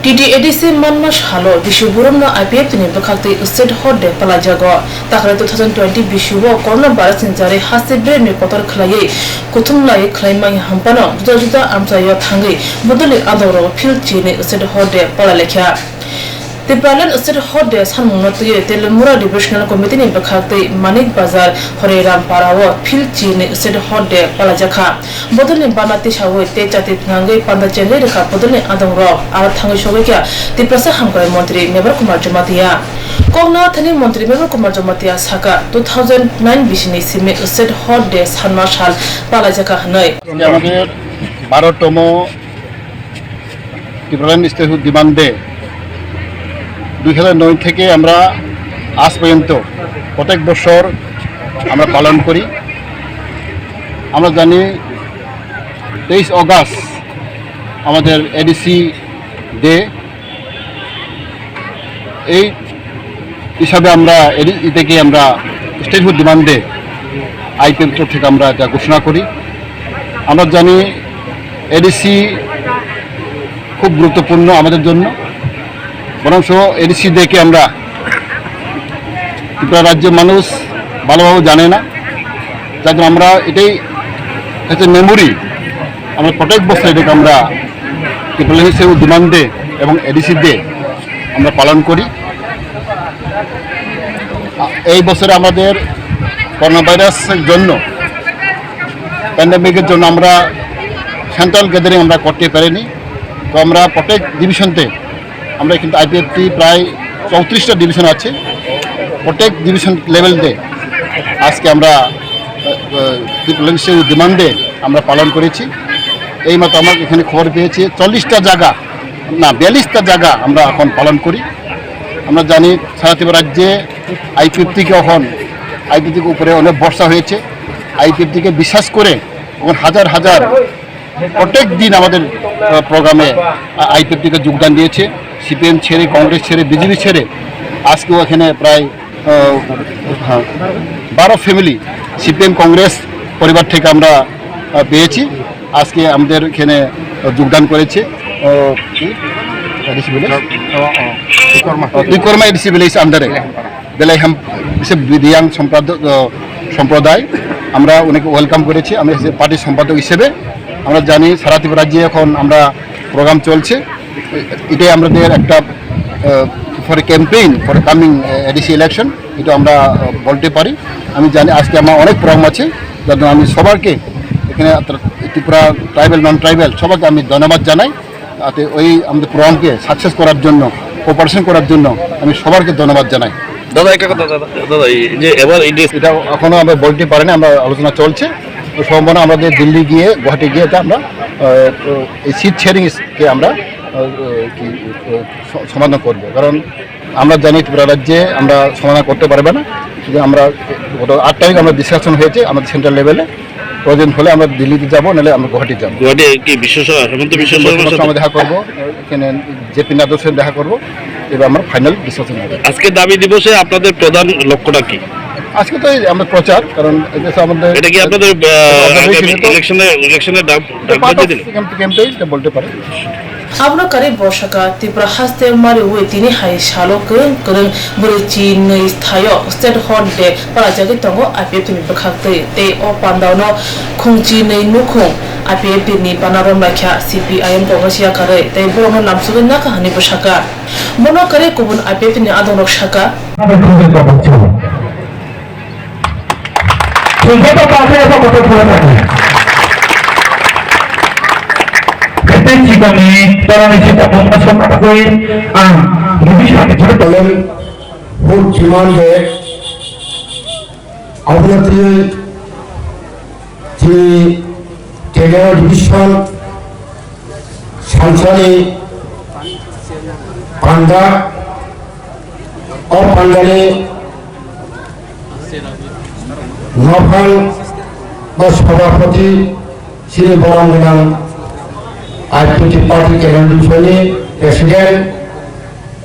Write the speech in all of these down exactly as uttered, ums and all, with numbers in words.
T T A D C manma salo bisi boromno I P F T ni bwkhaktwi State Hot Day palaijago. Takhwlai two thousand twenty bisi o Corona virus ni jarwi haste beremni kotor khwlaiwi kuthumlai khwlaimani hamphano juda juda amchaio thangwi bodolni adongrok phil chini State Hot Day palailaikha. Tipraland State Hot Day sanmungno twiwi Telimura Devotional Committee ni bwkhaktwi Manik Bazar Hore Rampara o phil chini State Hot Day palaijakha. Bodolni bana tisawi tei chati phnangwi panda chenwi rwkha bodolni adongrok, aro thangwi sogwi kha Tiprasa Hamkrai Montri Mevar Kumar Jamatia. Kokno thani Montri Mevar Kumar Jamatia saka, two thousand nine bisini simi State Hot Day sanma sal palaijakha hwnwi. আজকে আমাদের বারোতম Tipraland statehood demand day দুই হাজার নয় থেকে আমরা আজ পর্যন্ত প্রত্যেক বছর আমরা পালন করি। আমরা জানি তেইশ অগাস্ট আমাদের এডিসি ডে। এই হিসাবে আমরা এডি-, এটাকে আমরা স্টেটহুড ডিমান্ড ডে আইপিএফ তরফ থেকে আমরা এটা ঘোষণা করি। আমরা জানি এডিসি খুব গুরুত্বপূর্ণ আমাদের জন্য, বরঞ্চ এডিসি ডেকে আমরা ত্রিপুরা রাজ্যের মানুষ ভালোভাবে জানে না, যার জন্য আমরা এটাই একটা মেমোরি, আমরা প্রত্যেক বছর এটাকে আমরা ত্রিপুরা হিসেবে ডিমান্ড ডে এবং এডিসি ডে আমরা পালন করি। এই বছরে আমাদের করোনা ভাইরাসের জন্য, প্যান্ডেমিকের জন্য আমরা সেন্ট্রাল গ্যাদারিং আমরা করতে পারিনি। তো আমরা প্রত্যেক ডিভিশনতে, আমরা কিন্তু আইপিএফটি প্রায় চৌত্রিশটা ডিভিশন আছে, প্রত্যেক ডিভিশন লেভেলতে আজকে আমরা ত্রিপুরা ডিমান্ড ডে আমরা পালন করেছি। এইমাত্র আমরা এখানে খবর পেয়েছি, চল্লিশটা জায়গা, না, বিয়াল্লিশটা জায়গা আমরা এখন পালন করি। আমরা জানি সারা ত্রিপুরা রাজ্যে আইপিএফটিকে এখন, আইপিএফটিকে উপরে অনেক ভরসা হয়েছে। আইপিএফটিকে বিশ্বাস করে এখন হাজার হাজার প্রত্যেক দিন আমাদের, আহ, প্রোগ্রামে, আহ, আইপিএফটিকে যোগদান দিয়েছে। সিপিএম ছেড়ে, কংগ্রেস ছেড়ে, বিজেপি ছেড়ে আজকেও এখানে প্রায়, আহ, হ্যাঁ, বারো ফ্যামিলি সিপিএম কংগ্রেস পরিবার থেকে আমরা, আহ, পেয়েছি। আজকে আমাদের এখানে, আহ, যোগদান করেছে, আহ, কি? ADC village? আহ, তিকর্মা এডিসি ভিলেজ আন্ডারে। বেলাইহাম হিসেবে বিদিয়াং সম্প্রদ-, আহ, সম্প্রদায় আমরা অনেক ওয়েলকাম করেছি। আমি হিসেবে পার্টির সম্পাদক হিসেবে আমরা জানি সারা ত্রিপুরা রাজ্যে এখন আমরা প্রোগ্রাম চলছে। এটাই আমাদের একটা, ah, for campaign for coming, ah, ADC election, এটা আমরা, আহ, বলতে পারি। আমি জানি আজকে আমার অনেক প্রোগ্রাম আছে, যার জন্য আমি সবাইকে এখানে ত্রিপুরা ট্রাইবাল, নন ট্রাইবাল সবাইকে আমি ধন্যবাদ জানাই। যাতে ওই আমাদের প্রোগ্রামকে সাকসেস করার জন্য, কোঅপারেশন করার জন্য আমি সবাইকে ধন্যবাদ জানাই। দাদা, একটা কথা দাদা, দাদা, এই যে এবার এই যে এটা এখনো আমরা বলতে পারিনি, আমরা আলোচনা চলছে। তো সম্ভাবনা আমাদের দিল্লি গিয়ে, গুয়াহাটি গিয়ে এটা আমরা, আহ, এই সিট শেয়ারিং কে আমরা, আহ, কি, আহ, স-, সমাধান করব। কারণ আমরা জানি ত্রিপুরা রাজ্যে আমরা সমাধান করতে পারবে না। শুধু আমরা গত আট তারিখ আমরা ডিসকাশন হয়েছে আমাদের সেন্ট্রাল লেভেলে, প্রয়োজন হলে আমরা দিল্লিতে যাব, নাহলে আমরা গুয়াহাটি যাব। গুয়াহাটি কি বিশ্ব সভা, হিমন্ত বিশ্ব সভার সঙ্গে সঙ্গে দেখা করব, এখানে জেপি নাড্ডার সঙ্গে দেখা করব, এবার আমরা ফাইনাল ডিসকাশন হবে। আজকে দাবি দিবসে আপনাদের প্রধান লক্ষ্যটা কি? আজকে তো এই আমরা প্রচার, কারণ এটা তো আমাদের এটা কি আপনাদের, আহ, অবজারভেশন আগামী তো ইলেকশনে, ইলেকশনে ডাক, এটা ডাক পার্ট দিতে অফ দিলে? ক্যাম্প-, ক্যাম্পেইন, এটা বলতে পারে। Abono karwi bwsaka Tripura haste mariwi tini hai salo kwrwng kwrwng bwrwi chinwi thaio State Hot Day palajagwi tongo I P F T ni bwkhaktwi. Tei o pandao no khungchinwi nukhung I P F T ni bana romlaikha C P I M Congress yakarwi tei borokno lamsogwi nakha hwnwi bwsaka. Bono karwi kubun I P F T ni adongrok saka. Sujata Patel ko koto pura tadi. Kete chikoni torani sita bumba sokakui ang bumi sati jor. Patel huk jiman de abonati chini Tegaon division sansani panda, o pandani nophang ba sabhapati sini borong gwnang I P T party Tegaon division ni president,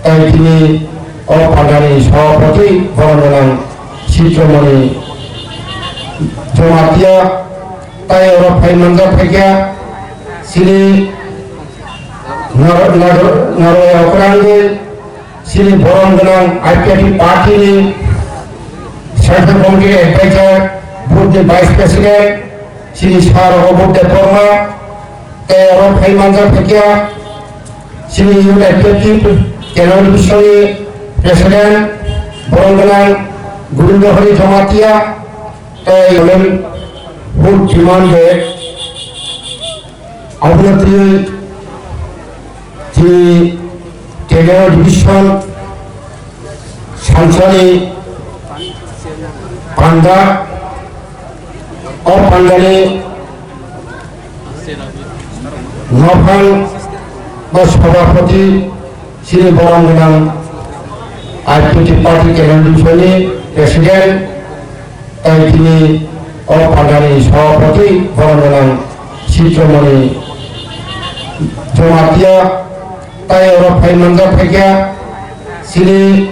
tai tini o pandani sabhapati borong gwnang Sitromoni Jamatia, tai oro phai manjak phaikha sini Naro-, naro-, naroya kwrwngwi chini borom gwnang I P F T party ni Central Committee Advisor, Booth ni Vice President, chini Sir Obot Debbarma, tei oro phai manjak phaikha chini Youth Executive General Division ni President, borom gwnang Gobindo Hari Jamatia, tei Honorable Booth Demand Day, Aboni twi chini Tegaon Division Sansani panda, o pandani nophang ba sabhapati chini borom gwnang I P F T party Tegaon Division ni President, tei tini o pandani sabhapati borom gwnang Chitramani Jamatia, tei oro phai manjak phaikha chini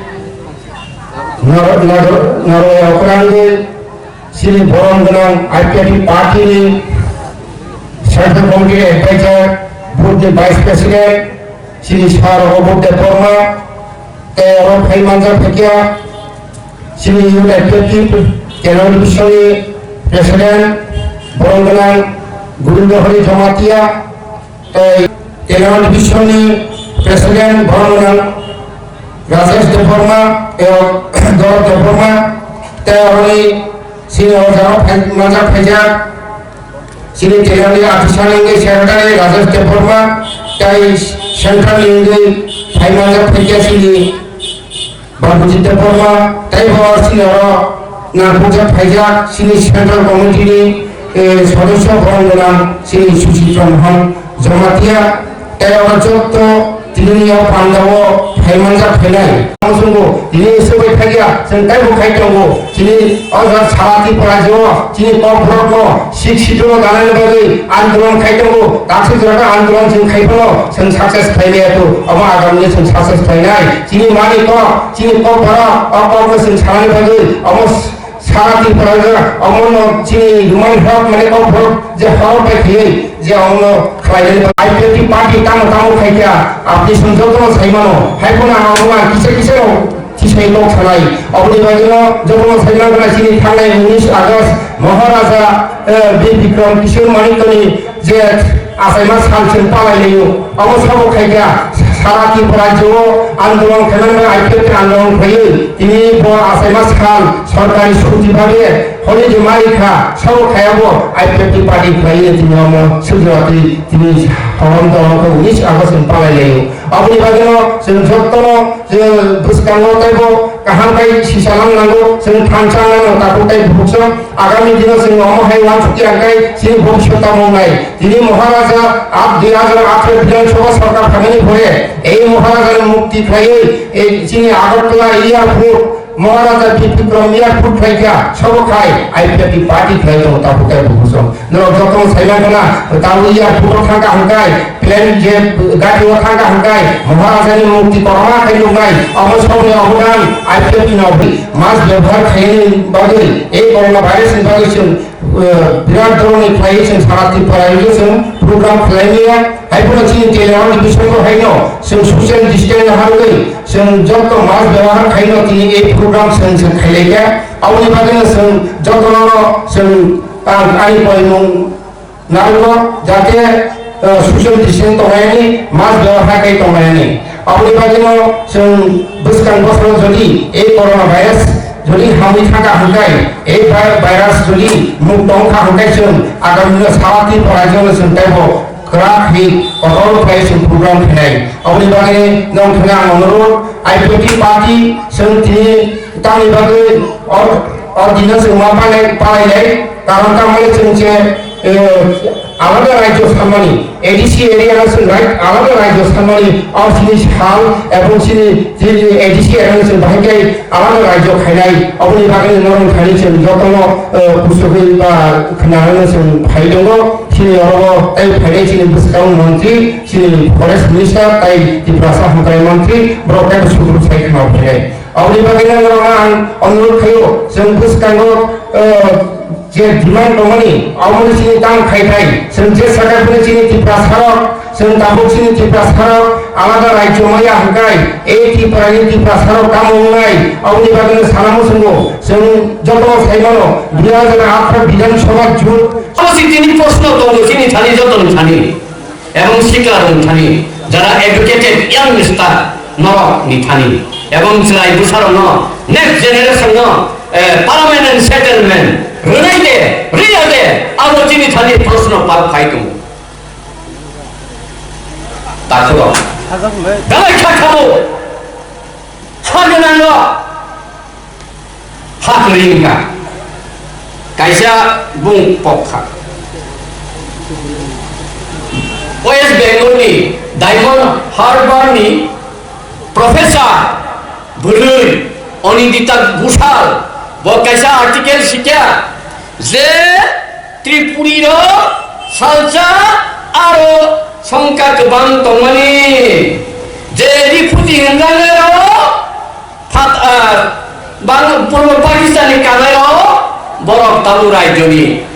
Naro-, Naro-, Naroya Okrangwi, chini borom gwnang I P F T party ni Central Committee Advisor, Booth ni Vice President, chini Sir Obot Debbarma, tei oro phai manjak phaikha chini Youth Executive General Division ni President, borom gwnang Gobindo Hari Jamatia, tei General Division ni President, borom gwnang Rajesh Debbarma, tei Dorot Debbarma, tei oroni chini o jaga phai-, manjak phaijak, chini Tegaon ni Athishani wngwi Secretary Rajesh Debbarma, tei Central ni wngwi phai manjak phaikha chini Barbujit Debbarma, tei bo chini oro nangkukjak phaijak chini Central Committee ni, eh, sodosyo borom gwnang chini Suchitra Mohan Jamatia, tei oro jotto tini o panda o phai manjak phainai. Ang chwngo tini swbai phaiya, chwng teibo khai tongo. Chini o jaga sara Tripura rajyo, chini kokborok no Sixth Schedule no danani bagwi andolon khai tongo. Daksa jora andolon chwng khai phano chwng success khlai maya to. Omo agam ni chwng success khlainai. Chini mani kok, chini kokborok, o kok no chwng sanani bagwi omo sara Tripura rajyo, omo no chini human hok mane kokborok je horo pai khaiwi je omo no khlainani bagwi I P F T party tamo tamo khaikha, apni chwng joto no sai mano. Hai phano ang omo ang kisa kisa no Thisai kok sanai. Oboni bagwino jotono saimang gana chini thangnai unis August Maharaja, eh, Bir Bikram Kishore Manikyani je achaima sal chwng palai laio. Omo sabo khaikha sara Tripura rajyo andolon khaimani bai I P F T andolon khaiwi tini bo achaima sal sorkari chuti bagwi holiday maikha sabo khaiya bo I P F T party khaiwi tini omo sujurati tini horom dolon khe unis August chwng palai laio. Aboni bagwino chwng jotono je bwskango teibo kaham khe sisalang nango, chwng thansa nango, takhuk tei bukhuk song. Agami dino chwng omo hai uansukya khe chini bhobishyot tamo wngnai. Tini Maharaja at dui hajar atharo Bidhan Sabha sorkar phaimani pore ei Maharajani mukti khlaiwi ei chini Agartala airport Maharaja Bir Bikram airport khlaikha, sabo khai I P F T party khlai tongo takhuk tei bukhuk song. Norok jotono saimang khna, tamo airport o thangkha hwnkhe, plane je gati o thangkha hwnkhe, Maharajani murti kotorma khe nuknai, omo songni obodan I P F T ni mas bebohar khainani bagwi, ei corona virus ni bagwi chwng, eh, birat dhoronni khlaiwi chwng sara Tripura rajyo chwng program khlaimaya, hai phano chini television bisingo haino chwng social distance harwi chwng joto mas bebohar khaino tini ei program chwng chwng khailaikha. Aboni bagwino chwng jotono chwng ang ani poimung narwkgo, jate, eh, social distance tonglainani, mas bebohar khe tonglainani. Aboni bagwino chwng bwskang bosoro jodi ei corona virus jodi hamwi thangkha hwnkhe, ei vi-, virus jodi mukto wngkha hwnkhe chwng agamino sara Tripura rajyono chwng teibo kwrak khe kotor khlai chwng program khainai. Aboni bagwi nwng thangwi ang onurud, I P F T party chwng tini tamni bagwi o, o dino chwng ma palai, palainai, karon tamni chwng se, eh, alada rajyo sanmani, A D C area no chwng rai-, alada rajyo sanmani, o chini sal ebong chini, chini A D C area no chwng bahai khe alada rajyo khainai, oboni bagwi norok thani chwng jotono, eh, kusugwi ba khwnarokno chwng phai tongo, chini oro tei phainai chini bwskang montri, chini forest minister tei Tiprasa hamkrai montri, borok tei sukruk sai khna phainai. Aboni bagwino norokno ang onurud khaio, chwng bwskango, eh, je demand tongmani, aboni chini tang khai khai, chwng je saka phano chini Tiprasarok, Chwng tabuk chini Tiprasarok alada rajyo maya hwnkhe, e Tiprani Tiprasarok tamo wngnai, aboni bagwino sana muchungo. Chwng jotono sai mano, dui hajar atharo Bidhan Sabha jut. Obo si tini proshno tongo chini thani, jotoni thani, ebong sikla rok thani, jara educated young star norok ni thani, ebong chwrai bwsarok no, next generation no, eh, permanent settlement rwnai de, rwya de, abo chini thani proshno pal phai tongo. Takhuk rok. Belai kha khabo. Sa gwnang rok. Ha kwrwi wngkha. Kaisa bung pok kha. West Bengal ni Diamond Harbour ni professor bwrwi Anindita Ghoshal bo kaisa article sikya je Tripuri rok salsa aro songkha kwbang tongmani je refugee hwnjaknai rok Phat-, ah, Bang-, Purbo Pakistan ni kanai o borok tabuk rajyo ni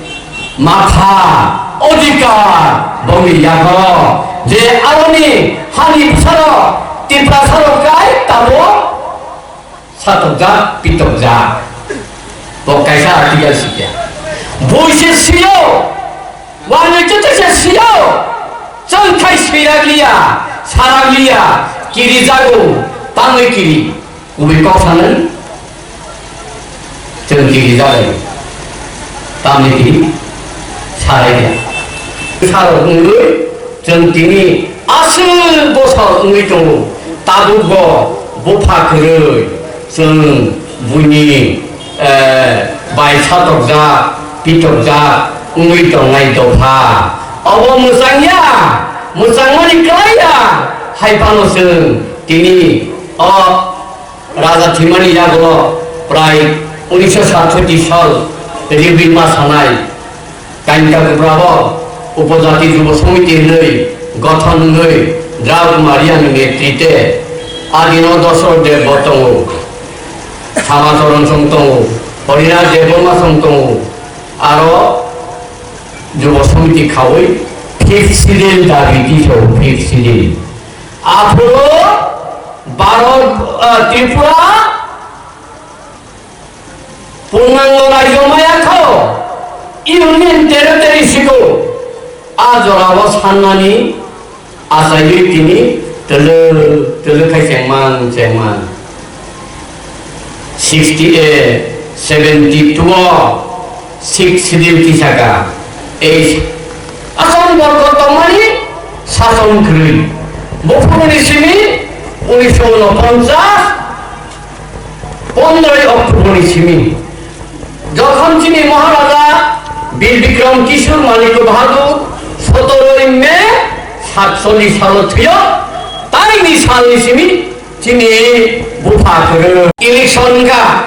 matha odhikar bongni yago je aroni hani bwsarok Tiprasa rok kai tabuk satokjak, pitokjak. Bo kaisa article sikya. Buise siyo, wanwi chwtwisa siyo, chwng khai swirak liya, sarak liya, kiri jago, tangwi kiri. Kubui kok sanani, chwng kiri jago, tamni kiri, sarak liya. Sarok wngwi, Chwng tini aswk bosor wngwi tongo, tabukbo bupha kwrwi chwng buini, eh, bai satokjak, pitokjak wngwi tongnai dopha. Obo mwchangya, mwchangmani klaiya, hai phano chwng tini o Raja thwimani yagulo prai unisho sathotti sal Ribima sanai Kainta Kuprabo Upojati Jubo Samiti hwnwi gothon wngwi Draupadi Mariani netrite adino Dosrot Deb bo tongo, Samacharan song tongo, Hariraj Debbarma song tongo, aro Jubo Samiti khaui fifth schedule dabi tiso, fifth schedule. Aphuru Bharat, ah, Tripura purnango rajyo maya kho, Union Territory siko. A jorao sannani achaiwi tini twlwk twlwk khai chengman chengman. Sixty, eh, seventy two o sixth schedule tisaka. Ei Assam borgo tongmani sason kwrwi. Buphuruni simi unisho unoponchas, pondroi October ni simi. Jokhon chini Maharaja Bir Bikram Kishore Manik Bahadur sotoroi May satchollish salo thwiyo, taini salni simi Chini bupha kwrwi. Election wngkha.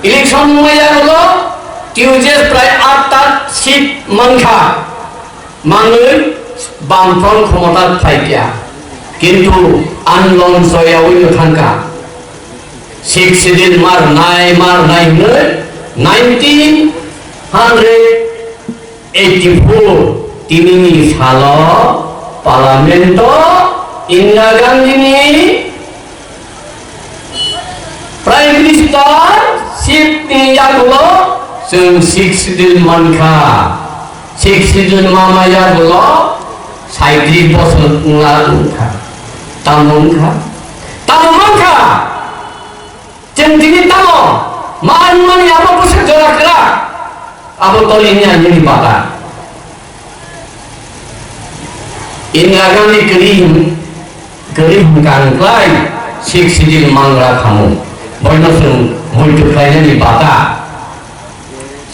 Election wngmaya ulo T U J S prai atta seat mankha. Manwi Bamfront khomota phaikha. Kintu anlon soyawi no thangkha. Sixth Schedule mar nai, mar nai hwnwi nineteen hundred eighty four tinini salo Parliament-o Indira Gandhini Prime Minister seat ni yagulo chwng Sixth Schedule mankha. Sixth Schedule mama yagulo saitris bosor wngkha. Tamo wngkha? Tamo mankha? Chwng tini tamo ma wngmani abo bwswk jora kwrak? Abo tolini ani ni bata. Indira Gandhi kwrwi hwn-, kwrwi hwnkha hwnkhlai Sixth Schedule mangra khamu. Boino chwng muitu khlainani bata.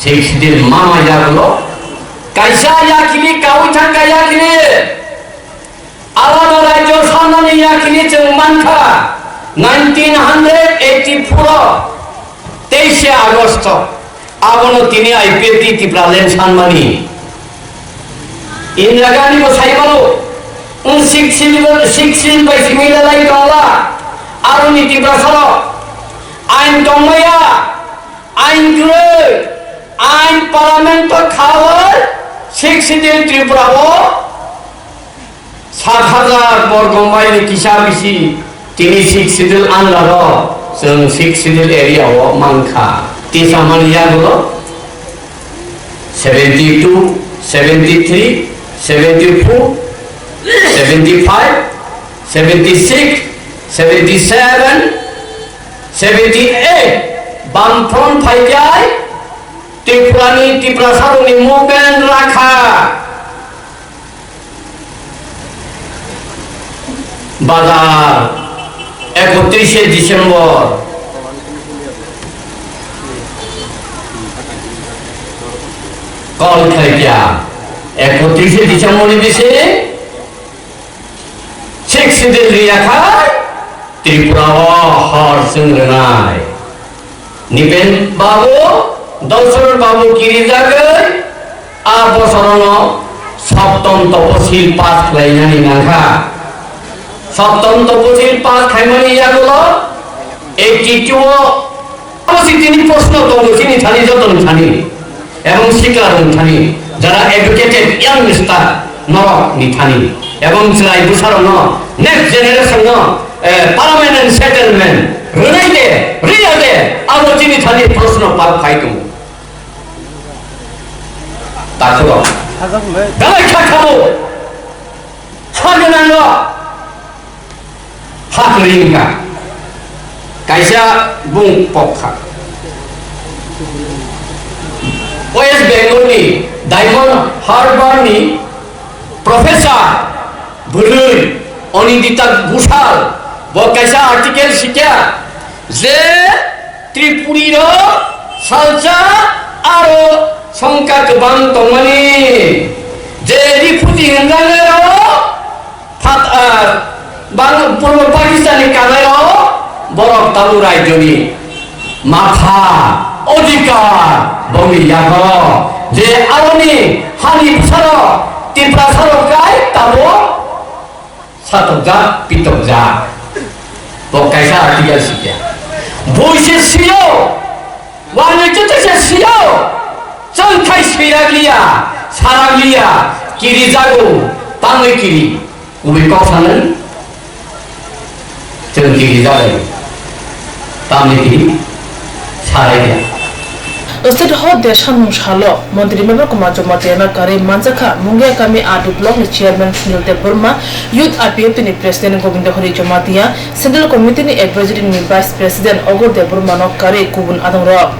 Sixth Schedule mama yagulo kaisa yakini kaui thangkha yakini. Alada rajyo sanani yakini chwng mankha nineteen hundred eighty four o teishe August o. Abono tini I P F T Tipraland sanmani. Indira Gandhi bo saimano, wng sixteen, sixteen bai simi lalai tongla. Aroni Tiprasa rok ain tongmaya, ain kwrwi, ain Parliament o khawi Sixth Schedule Tripura o Sat hajar borgo mile ni kisa bisi tini Sixth Schedule under o, chwng Sixth Schedule area o mankha. Tisa mani yagulo seventy two, seventy three, seventy four, seventy five, seventy six, seventy seven, seventy eight, Bamfront phaikai Tripurani, Tiprasarokni movement rakha. Bazar, ekotrishe December. Call khaikya, ekotrishe December ni bisi Sixth Schedule riyakhai Tripura o hor chwng rwnai. Nipen babu, Dolsor babu kirijagwi a bosorono Saptom Toposil pass khlainani nangkha. Saptom Toposil pass khaimani yagulo eighty two o Abo si tini proshno tongo chini thani, jotoni thani, ebong siklarokni thani, jara educated youngster norokni thani, ebong chwrai bwsarokno, next generation no, eh, permanent settlement rwnai de, riya de, abo chini thani proshno pal phai tongo. Takhuk rok. Belai kha khabo. Sakhe nango. Ha kwrwi wngkha. Kaisa bung pok kha. West Bengal ni Diamond Harbour ni professor bwrwi Anindita Ghoshal bo kaisa article sikya je Tripuri rok salsa aro songkha kwbang tongmani je refugee hwnjaknai rok Phat-, ah, Bang-, Purbo Pakistan ni kanai o borok tabuk rajyo ni matha, odhikar, bongni yago je aroni hani bwsarok Tiprasa rok kai tabuk satokjak, pitokjak. Bo kaisa article sikya. Bo se siyo, Wani tete se siyo, chwng khai swirak liya, sarak liya, kiri jago, tangwi kiri, kubui kok sanani, chwng kiri jago, tamni kiri, sarai liya. State hot de samung salo, Montri Mevar Kumar Jamatia no karwi manjakha, Mungia kami R D block ni chairman Sunil Debbarma, Youth I P F T ni president Govinda Hari Jamatia, Central Committee ni advisory ni vice president Ogor Debbarma no karwi kubun adongrok.